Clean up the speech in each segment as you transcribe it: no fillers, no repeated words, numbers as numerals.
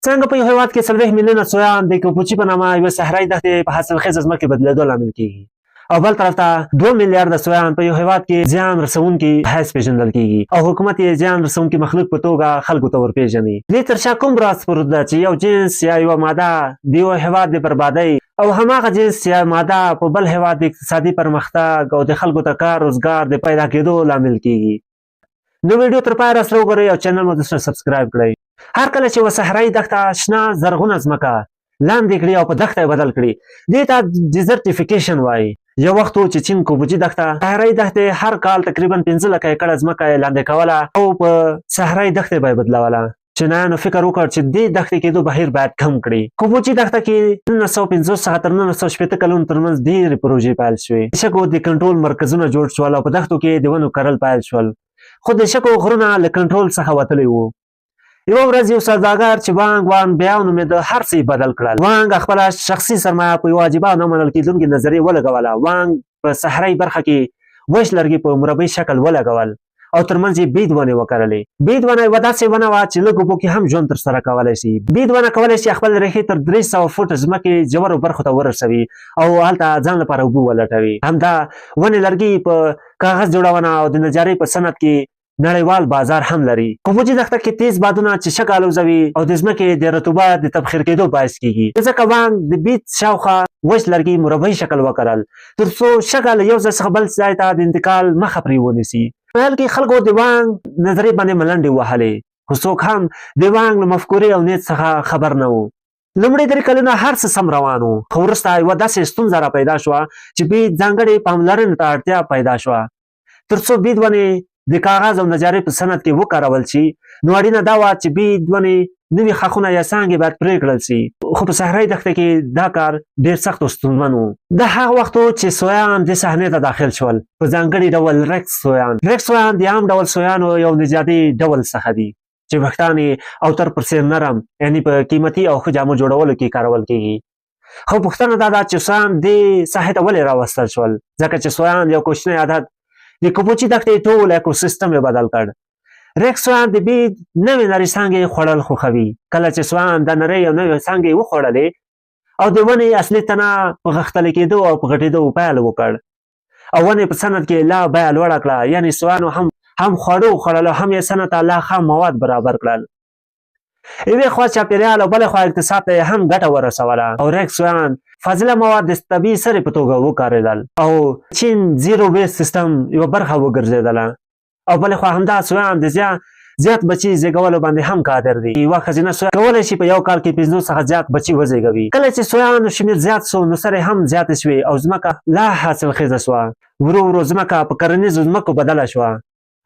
څنګه په یو هیواد کې 40 میلیونه سویان د کوپوچي په نامه یوه صحرایي دښتې په حاصلخېزه ځمکې بدلېدو لامل کیږي او بل طرف ته 2 میلیارده سویان په یو هیواد کې زیان رسونکي حیث پېژندل کیږي او حکومت یې زیان رسونکي مخلوق په توګه خلکو ته ورپېژني. دې تر شا کوم راز پروت ده چې یو جنس یا یوه ماده د یو هیواد د بربادۍ او هماغه جنس یا ماده په بل هیواد د اقتصادي پرمختګ او د خلکو ته کار روزګار د پیدا کېدو لامل کیږي؟ نو ویډیو تر پایه راسره وګورئ او چینل مو درسره سبسکرایب کړئ. هر کله چې یوه صحرایي دښته شنه زرغونه ځمکه لاندې کړي او په دښته یې بدل کړي، دې ته ډیزرټیفیکیشن وایي. یو وخت و چې چین کوبوجي دښته، صحرایي دښتې، هر کال تقریبا 5 لکه ایکړه ځمکه یې لاندې کوله او په صحرایي دښتې به یې بدلوله. چینایانو فکر وکړ چې دې دښتې کېدو بهیر باید کم کړي. کوبوچي دښته کې 1950 څخه تر 1960 کلونو ترمنځ ډېرې پروژې پیل شوې. د شګو د کنټرول مرکزونه جوړ شول او په دښتو کې د ونو کرل پیل شول. خو د شګو غرونه له کنټرول څخه وتلي وو. یوه ورځ یو سوداګر چې وانګ وان بیاو نومېده، هر څه یې بدل کړل. وانګ خپله شخصي سرمایه په یوه عجیبه او نه منل کېدونکې نظریه ولګوله. وانګ په صحرایي برخه کې وچ لرګي په مربعي شکل ولګول او ترمنځ یې بید ونې وکرلې. بید ونه یوه داسې ونه وه چې لږ اوبو کې هم ژوند ترسره کولی شي. بید ونه کولی شي خپل ریښې تر 300 فوټه ځمکې ژورو برخو ته ورسوي او هلته ځان لپاره اوبه ولټوي. همدا ونې لرګي په کاغذ جوړونه او د نجارۍ په صنعت کې نړیوال بازار هم لري. په موجي دښته کې تیز بادونه چې شګه الوزوي او د ځمکې د رطوبت د تبخیر کېدو باعث کېږي. ځکه وانګ د بید شاوخوا وچ لرګي مربعي شکل وکرل تر څو شګه له یو ځای څخه بل ځای ته د انتقال مخه پرې ونیسي. په پیل کې خلکو د وانګ نظریې باندې ملنډې وهلې، خو څوک هم د وانګ له مفکورې او نیت څخه خبر نه وو. لومړي درې کلونه هر څه سم روان وو، خو وروسته یوه داسې ستونزه را پیدا شوه چې بید ځانګړې پاملرنې ته اړتیا پیدا شوه. تر څو بید ونې د کاغذ او نجارۍ په صنعت کې وکارول شي، نو اړینه دا وه چې بید ونې نوي ښاخونه یا څانګې باید پرې کړل شي، خو په صحرایي دښته کې دا کار ډېر سخت او ستونزمن و. دا هغه وخت و چې سویان دې صحنې ته داخل شول، په ځانګړي ډول ریکس سویان. ریکس سویان د عام ډول سویانو یو نژادي ډول څخه دي چې ویښتان یې او تر پر څېر نرم، یعنی په قیمتي او ښه جامو جوړولو کې کارول کېږي. خو پوښتنه دا ده چې سویان دې ساحې ته ولې راوستل شول؟ ځکه چې سویان یو کوچنی عدد د کوپوچي دښتې ټول اکوسیستم یې بدل کړ. ریک سویان د بید نوې نرۍ څانګې خوړل خوښوي. کله چې سویان د نرۍ او نوې څانګې وخوړلې او د ونې اصلي تنه په غښتلې کېدو او په غټېدو پیل وکړ او ونې په صنعت کې لا بیه لوړه کړه، یعنې سویانو هم خواړه وخوړل او هم یې صنعت ته لا خام مواد برابر کړل. یوې خوا چاپیریال او بلې خوا اقتصاد ته یې هم ګټه ورسوله او ریک سویان فاضله مواد د طبیعي سرې په توګه وکارېدل او چین زیرو ویست سیستم یوه برخه وګرځېدله او بلې خوا همدا سویان د زیات بچي زیږولو باندې هم قادر دي. یوه ښځینه سویه کولی شي په یو کال کې 5 څخه زیات بچي وزیږوي. کله چې سویانو شمېر زیات سو نو سرې هم زیاتې شوې او ځمکه لا حاصلخېزه شوه. ورو ورو ځمکه په کرنیزو ځمکو بدله شوه.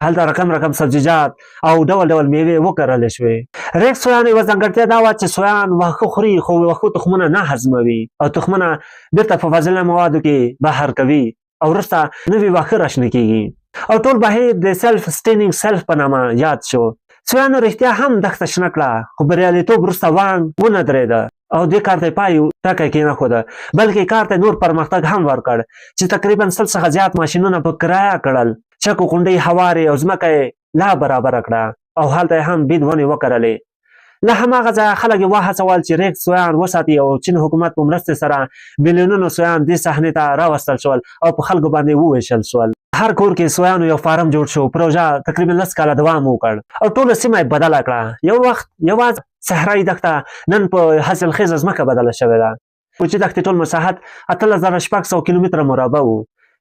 هلته رقم رقم سبزیجات او ډول ډول میوې وکرل شوې. ریک سویانو یوه ځانګړتیا دا وه چې سویان واښه خوري خو واښو تخمونه نه هضموي او تخمونه بیرته په فاضله موادو کې بهر کوي او وروسته نوي واښه راشنه کیږي او ټول بهیر د سلف سټینینګ سلف په نامه یاد شو. سویانو رښتیا هم دښته شنه کړه، خو بریالیتوب وروسته وانګ ونه درېده او دې کار ته یې پای ټکی کېنښوده، بلکې کار ته نور پرمختګ هم ورکړ چې تقریبا 100 څخه زیات ماشینونه په کرایه کړل، چکو غونډۍ هوارې او ځمکه یې لا برابره کړه او هلته یې هم بید ونې وکرلې. له هماغه ځایه خلک یې وهڅول چې ریک سویان وساتي او چین حکومت په مرستې سره میلیونونو سویان دې صحنې ته راوستل شول او په خلکو باندې وویشل شول. هر کور کې سویانو یو فارم جوړ شو. پروژه تقریبا 10 کاله دوام وکړ او ټوله سیمه یې بدله کړه. یو وخت یوازې صحرایي دښته نن په حاصلخېزه ځمکه بدله شوې ده. کوچي دښتې ټول مساحت 18,600 کیلومتره مربع وو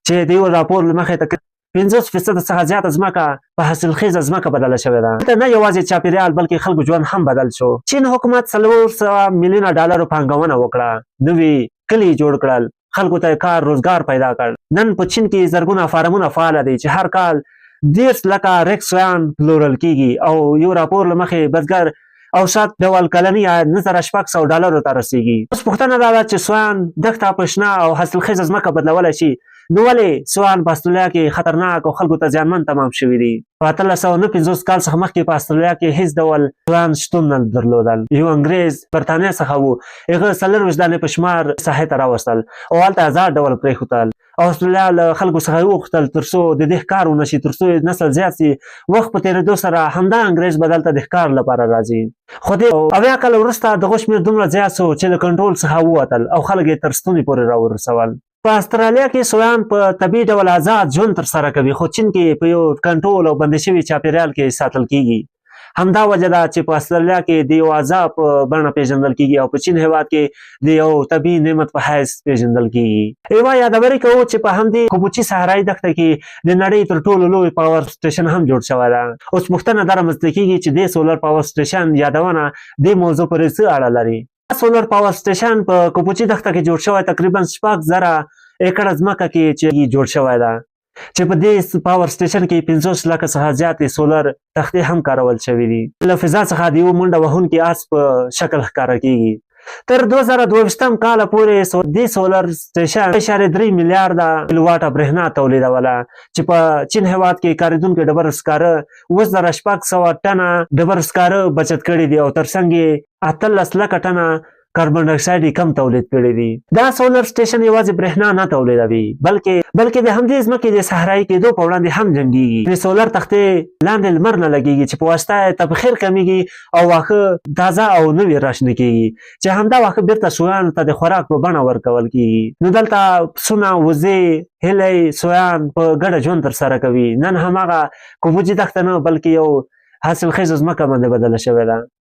چې د یو راپور له مخې تقریبا 50% څخه زیاته ځمکه په حاصلخېزه ځمکه بدله شوې ده. دلته نه یوازې چاپېریال بلکې خلکو ژوند هم بدل شو. چین حکومت 400 میلیونه ډالرو پانګونه وکړه، نوي کلي جوړ کړل، خلکو ته کار روزګار پیدا کړ. نن په چین کې زرګونه فارمونه فعال دي چې هر کال 30 لکه ریک سویان پلورل کیږي او یو راپور له مخې بزګر اوسط ډول کلنی عاید 9600 ډالرو ته رسیږي. اوس پوښتنه دا ده چې سویان دښته په شنه او حاصلخېزه ځمکه بدلولی شي، نو ولې سویان په استرالیا کې خطرناک او خلکو ته زیانمن تمام شوي دي؟ په 1859 کال څخه مخکې په استرالیا کې هیڅ ډول سویان شتون نه درلودل. یو انګریز برتانیا څخه و، هغه 24 دانې په شمار ساحې ته راوستل او هلته ازاد ډول پرېښودل. او استرالیا له خلکو څخه یې وغوښتل تر څو د دې ښکار ونه شي، تر څو یې نسل زیات شي. وخت په تېرېدو سره همدا انګریز به دلته د ښکار لپاره راځي، خو دې 70 کاله وروسته دغو شمېر دومره زیات شو چې له کنټرول څخه ووتل او خلک یې تر ستوني پورې راورسول. په استرالیا کې سویان په طبیعي ډول آزاد ژوند ترسره کوي، خو چین کې په یو کنټرول او بندي شوي چاپیریال کې ساتل کیږي. همدا وجه ده چې په استرالیا کې د یو عذاب په بڼه پیژندل کیږي او په چین هیواد کې د یو طبیعي نعمت په حیث پیژندل کیږي. یوه یادوري کوو چې په همدې کوبوچي صحرایي دښته کې د نړۍ تر ټولو لوی power station هم جوړ شوی ده. اوس پوښتنه دا رامنځته کیږي چې دې solar power station یادونه دې موضوع پورې څه اړه لري؟ Solar power station په کوپوچي دښته کې جوړ شوی، تقریبا 6000 ایکړه ځمکه کې چې جوړ شوی ده، چې په دې power station کې 50 لکه څخه زیاتې سولر تختې هم کارول شوې دي. له فضا څخه د یو منډه وهونکي آس په شکل ښکاره کیږي. تر 2022 کال پورې دې solar station 3.3 میلیارده کیلوواټه برېښنا تولیدوله، چې په چین هیواد کې کارېدونکي ډبرو سکاره 7600 ټنه ډبرو سکاره بچت کړي دي او ترڅنګ یې 18 لکه ټنه کاربن ډای اکساید یې کم تولید کړي دي. دا solar station یوازې برېښنا نه تولیدوي، بلکې د همدې ځمکې د صحرایي کېدو په وړاندې هم جنګیږي. د سولر تختې لاندې لمر نه لګیږي، چې په واسطه یې تبخیر کمیږي او واښه تازه او نوي راشنه کیږي، چې همدا واښه بیرته سویانو ته د خوراک په بڼه ورکول کیږي. نو دلته پسونه، وزې، هیلۍ، سویان په ګډه ژوند ترسره کوي. نن هماغه کوبوجي دښته نه، بلکې یو حاصلخیزه ځمکه باندې بدله شوې ده.